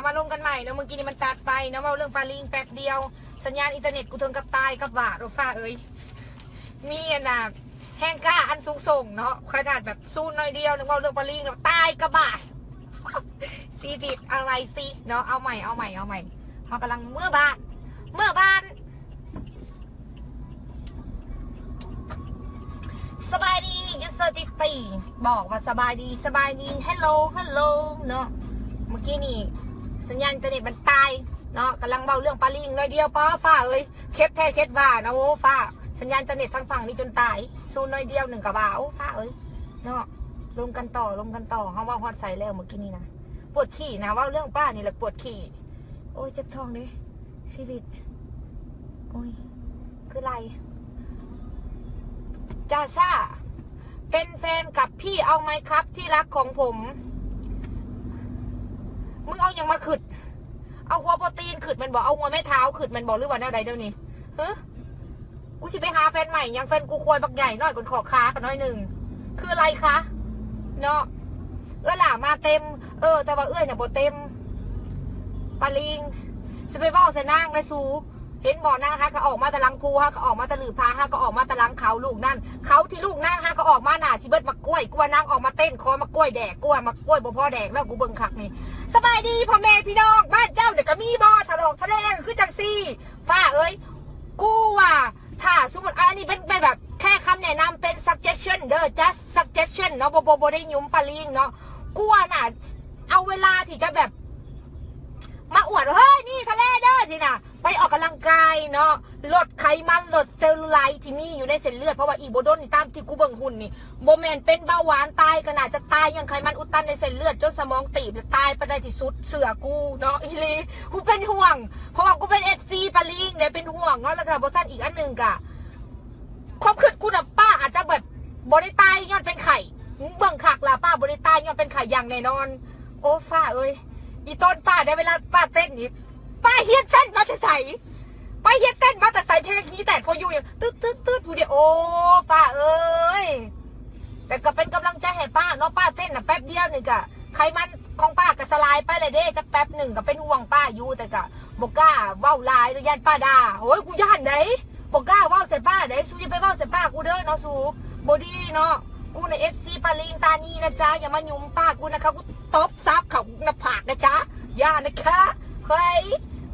ມາລົມກັນໃໝ່ເນາະ. ມື້ກີ້ນີ້ມັນຕັດໄປເນາະ, ເວົ້າເລື່ອງປາລິງແປັບດຽວ ສັນຍານອິນເຕີເນັດກູເຖິງກັບຕາຍກັບຫວາດ. ໂອ້ ຟ້າເອີຍ ມີອັນນ່າ ແຮງກ້າອັນສູງສົ່ງເນາະ, ຂະໜາດແບບສູນໜ້ອຍດຽວ ນຶກເວົ້າເລື່ອງປາລິງແລ້ວຕາຍກັບຫວາດ. ຊີວິດອະໄລຊິເນາະ. ເອົາໃໝ່ ເອົາໃໝ່ ເອົາໃໝ່. ເຮົາກຳລັງເມືອບ້ານ ເມືອບ້ານ. ສະບາຍດີ ຢູເຊີ ຕິດຕີ ບອກວ່າສະບາຍດີ ສະບາຍດີ ເຮລໂລ ເຮລໂລ ເນາະ. ມື້ກີ້ນີ້ສັນຍານອິນເຕີເນັດມັນຕາຍເນາະ, ກຳລັງເວົ້າເລື່ອງປາລິງໜ້ອຍດຽວ. ປ້າ ຟ້າເອີຍ ເຂັດແທ້ເຂັດວ່ານະ. ໂອ້ ຟ້າ ສັນຍານອິນເຕີເນັດທາງຝັ່ງນີ້ຈົນຕາຍ ສູນໜ້ອຍດຽວໜຶ່ງກະວ່າ. ໂອ້ ຟ້າເອີຍເນາະ. ລົມກັນຕໍ່ ລົມກັນຕໍ່. ເຮົາເວົ້າຮອດໃສແລ້ວມື້ກີ້ນີ້ນະ? ປວດຂີ້ນະ, ເວົ້າເລື່ອງປ້ານີ້ແຫຼະປວດຂີ້. ໂອ້ຍ ເຈັບທ້ອງເດ້ ຊີວິດ ໂອ້ຍ ຄືໄລ່. ຈາຊາ ເປັນແຟນກັບພີ່ເອົາໄໝຄັບ ທີ່ລັກຂອງຜົມ. ມຶງເອົາຫຍັງມາຄຶດ? ເອົາຫົວໂປຣຕີນຄຶດແມ່ນບໍ່? ເອົາຫົວແມ່ເຖົ້າຄຶດແມ່ນບໍ່ ຫຼືວ່າແນວໃດດຽວນີ້? ຮະ ກູຊິໄປຫາແຟນໃໝ່ຫຍັງ? ແຟນກູຄວາຍບັກໃຫຍ່ ນ້ອຍກວ່າຂໍ້ຂາກັນໜ້ອຍໜຶ່ງ. ຄືໄລ່ຄະເນາະ. ເອື້ອຍຫຼ້າມາເຕັມ ເອີ ແຕ່ວ່າເອື້ອຍນະບໍ່ເຕັມ. ປາລິງ ຊິໄປເວົ້າໃສ່ນາງໄດສູ. ເຫັນບໍ່ ນາງຫາກະອອກມາແຕ່ຫຼັງພູ ຫາກະອອກມາແຕ່ລືພາ ຫາກະອອກມາແຕ່ຫຼັງເຂົາລູກນັ້ນ. ເຂົາທີ່ລູກນາງຫາກະອອກມາໜ້າຊິເບິດໝາກກ້ວຍ. ກວ່ານາງອອກມາເຕັ້ນຂໍໝາກກ້ວຍແດກ ກວ່າໝາກກ້ວຍບໍ່ພໍແດກແລ້ວ. ກູເບິ່ງຄັກນີ້. ສະບາຍດີພໍ່ແມ່ພີ່ນ້ອງ ບ້ານເຈົ້ານີ້ກະມີບໍ່ ທະລອກທະແລງຄືຈັ່ງຊີ້? ຟ້າເອີຍ ກູວ່າ ຖ້າສົມມຸດ ອັນນີ້ເປັນ ເປັນແບບແຄ່ຄຳແນະນຳ ເປັນ suggestion ເດີ just suggestion ເນາະ, ບໍ່ ບໍ່ ບໍ່ໄດ້ຫຍຸມປາລິງເນາະ. ກູວ່າໜ້າເອົາເວລາທີ່ຈະແບບມາອວດວ່າ ເຮີ້ຍ ນີ້ທະເລເດີ ຊີ້ນະ, ໄປອອກກຳລັງກາຍເນາະ, ລົດໄຂມັນ ລົດເຊວລູໄລທີ່ມີຢູ່ໃນເສັ້ນເລືອດ. ເພາະວ່າອີກບໍ່ດົນນີ້ ຕາມທີ່ກູເບິ່ງຫຸ່ນນີ້ ບໍ່ແມ່ນເປັນເບົາຫວານ, ຕາຍກໍໜ້າຈະຕາຍຍ້ອນໄຂມັນອຸດຕັນໃນເສັ້ນເລືອດ ຈົນສະໝອງຕີບ ແລະ ຕາຍປານໃດທີ່ສຸດ ເຊື່ອກູເນາະ ອີ່ຫຼີ. ກູເປັນຫ່ວງ ເພາະວ່າກູເປັນເອັຟຊີປາລິງເດ້ ເປັນຫ່ວງເນາະ. ແລ້ວກໍບໍ່ຊັ້ນ ອີກອັນໜຶ່ງກະ ຄວາມຄິດກູນະ ປ້າອາດຈະແບບບໍ່ໄດ້ຕາຍຍ້ອນເປັນໄຂ້. ມຶງເບິ່ງຄັກລະ ປ້າບໍ່ໄດ້ຕາຍຍ້ອນເປັນໄຂ້ຢ່າງແນ່ນອນ. ໂອ້ ຟ້າເອີຍ ອີຕອນປ້າໄດ້ ເວລາປ້າເຕັ້ນນີ້ ປ້າຮຽນເຕັ້ນມາແຕ່ໃສ? ປ້າຮຽນເຕັ້ນມາແຕ່ໃສ? ເພງ He Died For You ຫຍັງ ຕຶດໆໆ ຜູ້ດຽວ. ໂອ້ ຟ້າເອີຍ ແຕ່ກໍເປັນກຳລັງໃຈໃຫ້ປ້າເນາະ, ປ້າເຕັ້ນນະແປັບດຽວນີ້ກະໄຂມັນຂອງປ້າກະສະຫຼາຍໄປແລ້ວເດ້, ຈັກແປັບໜຶ່ງກະເປັນຫ່ວງປ້າຢູ່ ແຕ່ກະບໍ່ກ້າເວົ້າຫຼາຍ ຢ້ານປ້າດ່າ. ໂອ້ຍ ກູຢ້ານໃດ໋ ບໍ່ກ້າເວົ້າໃສ່ປ້າໃດ໋. ສູຢ່າໄປເວົ້າໃສ່ປ້າກູເດີເນາະ ສູບໍ່ດີເນາະ. ກູນະເອັຟຊີປາລິງຕານີນະຈ໊ະ, ຢ່າມາຫຍຸມປ້າກູນະຄະ, ກູຕົບສັບເຂົ້າໜ້າຜາກນະຈ໊ະ, ຢ່ານະຄະ. ເຮີ້ຍ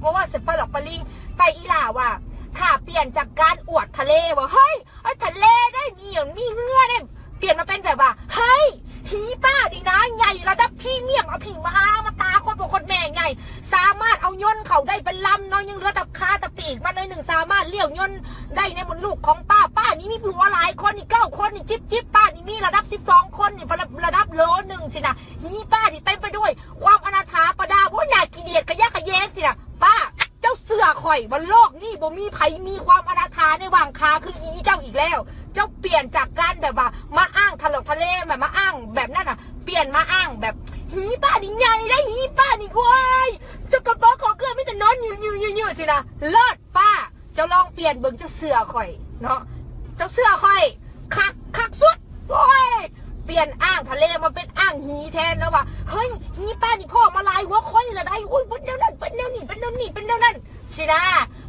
ບໍ່ເວົ້າໃສ່ປ້າດອກປາລິງ. ແຕ່ອີ່ຫຼ້າວ່າ ຖ້າປ່ຽນຈາກການອວດທະເລວ່າ ເຮີ້ຍ ເອີ ທະເລໄດ້ມີຫຍັງ ມີເຮືອໄດ້ ປ່ຽນມາເປັນແບບວ່າ ເຮີ້ຍ ຫີປ້ານີ້ນາ ໃຫຍ່ລະດັບພຣີມຽມ ອະພິມະຫາອະມະຕະ ໂຄດພໍ່ໂຄດແມ່ໃຫຍ່ ສາມາດເອົາຍົນເຂົ້າໄດ້ເປັນລຳເນາະ, ຍັງເຫຼືອແຕ່ຂາແຕ່ປີກມັນໜ້ອຍໜຶ່ງ ສາມາດລ້ຽວຍົນໄດ້ໃນມົດລູກຂອງປ້າ. ປ້ານີ້ມີຜົວຫຼາຍຄົນນີ້ ເກົ້າຄົນນີ້ ຈິບໆ ປ້ານີ້ມີລະດັບສິບສອງຄົນນີ້ ລະດັບໂຫຼໜຶ່ງຊີ້ນະ. ຫີປ້ານີ້ເຕັມໄປດ້ວຍຄວາມອະນາຖາປະດາ ໂອ້ຍ ໜ້າຂີ້ດຽດຂະຍະຂະແຍງຊີ້ນະ. ປ້າ ເຈົ້າເຊື່ອຂ້ອຍວ່າໂລກນີ້ບໍ່ມີໃຜມີຄວາມອະນາຖາໃນຫວ່າງຂາຄືອີເຈົ້າອີກແລ້ວ. ເຈົ້າປ່ຽນຈາກການແບບວ່າມາອ້າງທະຫຼອກທະເລ ແບບມາອ້າງແບບນັ້ນນະ, ປ່ຽນມາອ້າງແບບ ຫີປ້ານີ້ໃຫຍ່ໄດ໋ ຫີປ້ານີ້ ໂອ້ຍ ເຈົ້າກະເປົາເຂົ້າເກືອມີແຕ່ນອນຍືໆໆຊີ້ນະ. ເລີດ ປ້າ ເຈົ້າລອງປ່ຽນເບິ່ງ ເຈົ້າເຊື່ອຂ້ອຍເນາະ ເຈົ້າເຊື່ອຂ້ອຍ ຄັກ ຄັກສຸດ. ໂອ້ຍ ປ່ຽນອ້າງທະເລມາເປັນອ້າງຫີແທນເນາະ ວ່າ ເຮີ້ຍ ຫີປ້ານີ້ພໍ້ມາຫຼາຍກວ່າຂ້ອຍລະໄດ໋. ໂອ້ຍ ເປັນແນວນັ້ນ ເປັນແນວນີ້ ເປັນແນວນີ້ ເປັນແນວນັ້ນຊີ້ນະ.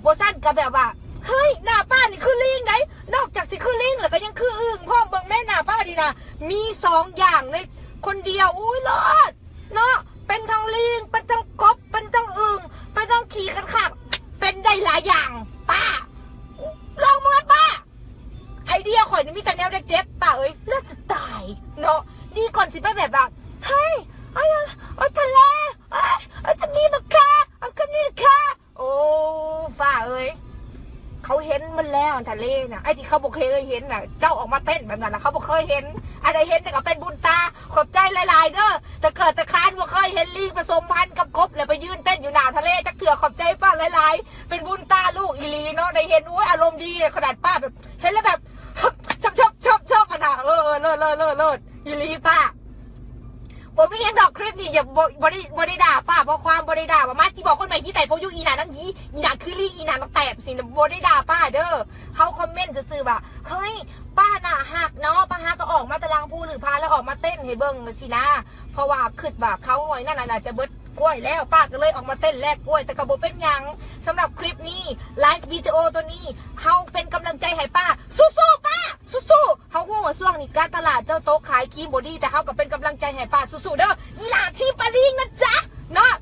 ບໍ່ຊັ້ນກະແບບວ່າ ເຮີ້ຍ ໜ້າປ້ານີ້ຄືລີງໄດ໋, ນອກຈາກຊິຄືລີງແລ້ວກະຍັງຄືອຶ່ງພ້ອມ. ເບິ່ງແມ້ ໜ້າປ້ານີ້ນະ ມີສອງຢ່າງໃນຄົນດຽວ. ໂອ້ຍ ເລີດເນາະ, ເປັນທັງລີງ ເປັນທັງກົບ ເປັນທັງອຶ່ງ ເປັນທັງຂີ້ຄັນຂາດ ເປັນໄດ້ຫຼາຍຢ່າງ. ປ້າ ລອງເບິ່ງ ປ້າ. ໄອເດຍຂ້ອຍນີ້ມີແຕ່ແນວເດັດໆ ປ້າເອີຍ ເລີດສະຕາຍເນາະ. ດີກ່ອນຊິໄປແບບວ່າ ເຮີ້ຍ ເອົາ ເອົາທະເລ ເອົາ ເອົາທະມີມາຄ່າ ເອົາຄຳນີ້ຄ່າ. ໂອ້ ຟ້າເອີຍ ເຂົາເຫັນໝົດແລ້ວທະເລນະ, ໄອ້ທີ່ເຂົາບໍ່ເຄີຍເຫັນນະ ເຈົ້າອອກມາເຕັ້ນແບບນັ້ນນະ ເຂົາບໍ່ເຄີຍເຫັນ. ອັນໃດເຫັນນະກະເປັນບຸນຕາ. ຂອບໃຈຫຼາຍໆເດີ. ແຕ່ເກີດແຕ່ຄານບໍ່ເຄີຍເຫັນລີງປະສົມພັນກັບກົບ ແລ້ວໄປຢືນເຕັ້ນຢູ່ໜ້າທະເລຈັກເທື່ອ. ຂອບໃຈປ້າຫຼາຍໆ ເປັນບຸນຕາລູກອີ່ຫຼີເນາະ ໄດ້ເຫັນ. ໂອ້ຍ ອາລົມດີຂະໜາດ ປ້າແບບເຫັນແລ້ວແບບ ຊອບໆໆໆ ຫັ້ນນະ. ເອີ ເລີດ ເລີດ ເລີດ ເລີດ ອີ່ຫຼີປ້າ. ບໍ່ມີຫຍັງດອກ ຄລິບນີ້ ຢ່າ ບໍ່ ບໍ່ໄດ້ ບໍ່ໄດ້ດ່າປ້າ ເພາະຄວາມບໍ່ໄດ້ດ່າວ່າ ມາຊິບອກຄົນໃໝ່ He Died For You ອີ່ໜ້ານາງຫີ ອີ່ໜ້າຄືລີງ ອີ່ໜ້າບັກແຕບ ຊີ້ນະ ບໍ່ໄດ້ດ່າປ້າເດີ. ເຮົາຄອມເມັນຊື່ໆວ່າ ເຮີ້ຍ ປ້າໜ້າຮັກເນາະ ປ້າຫາກະອອກມາຕະລາງພູຫຼືພາ ແລ້ວອອກມາເຕັ້ນໃຫ້ເບິ່ງຊີ້ນະ. ເພາະວ່າຄິດວ່າເຂົາຫ້ອຍນັ້ນອາດຈະເບິດ ກ້ວຍແລ້ວ ປ້າກໍເລີຍອອກມາເຕັ້ນແລກກ້ວຍ ແຕ່ກໍບໍ່ເປັນຫຍັງ. ສຳລັບຄລິບນີ້ ໄລຟ໌ວິດີໂອໂຕນີ້ ເຮົາເປັນກຳລັງໃຈໃຫ້ປ້າ. ສູ້ໆ ປ້າ ສູ້ໆ. ເຮົາຮູ້ວ່າຊ່ວງນີ້ການຕະຫຼາດເຈົ້າຕົກ ຂາຍຄຣີມບໍ່ດີ ແຕ່ເຮົາກໍເປັນກຳລັງໃຈໃຫ້ປ້າ. ສູ້ໆເດີ ອີຫຼ້າທີມປ້າລີງນະຈ໊ະ ເນາະ.